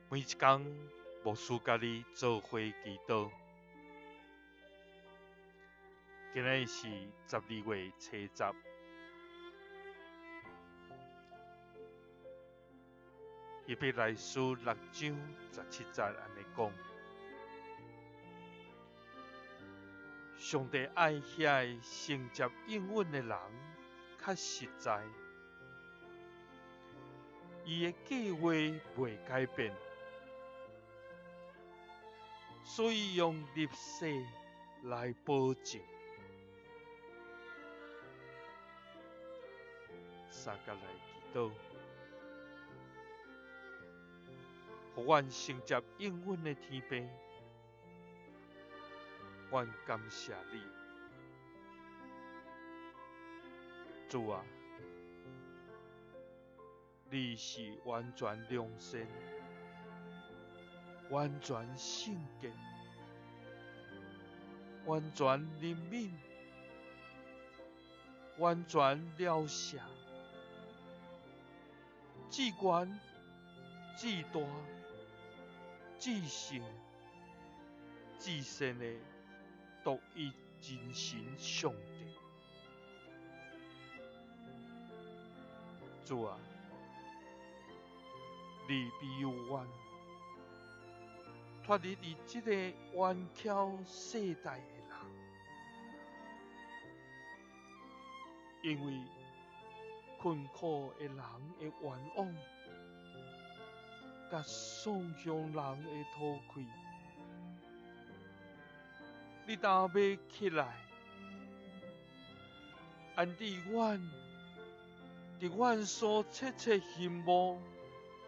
每一工牧師佮你做伙祈禱。今仔日是12月初10，希伯來書6章17節按呢講：上帝愛遐个承接應允的人，較實在，伊的計畫袂改變，所以用立誓來保證。相佮來祈禱，予阮承接應允的天父，阮感謝你，主啊，你是完全良善、完全聖潔、完全憐憫、完全饒赦、至懸、至大、至聖、至善的獨一真神上帝。主啊，你庇佑阮，脫離佇這個冤巧世代的人，因為困苦的人的冤枉，佮喪鄉人的討氣，你當欲起來，安置阮，佇阮所切切希望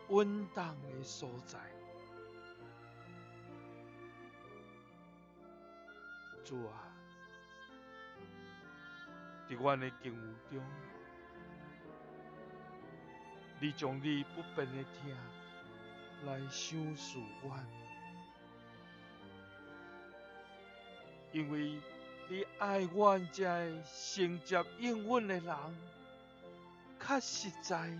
穩當的所在。主啊，佇阮的境遇中，你將你不變的疼來賞賜阮，因為你愛阮這个承接應允的人，較實在，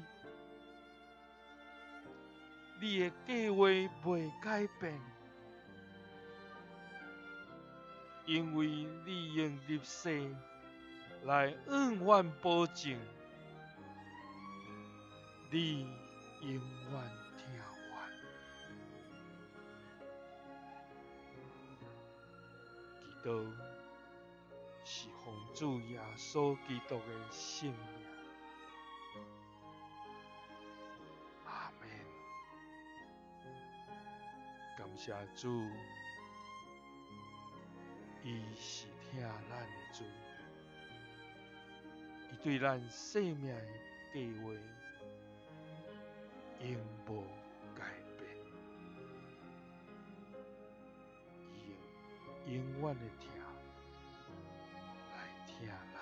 你的計畫袂改變，因為你用立誓來向阮保證，你永遠疼阮。祈禱是奉主耶穌基督的聖名。阿們。感謝主，伊是疼咱的主，伊對咱生命的計畫永無改變，伊用永遠的疼來疼咱。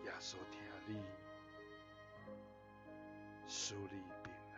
耶穌疼你，賜你平安。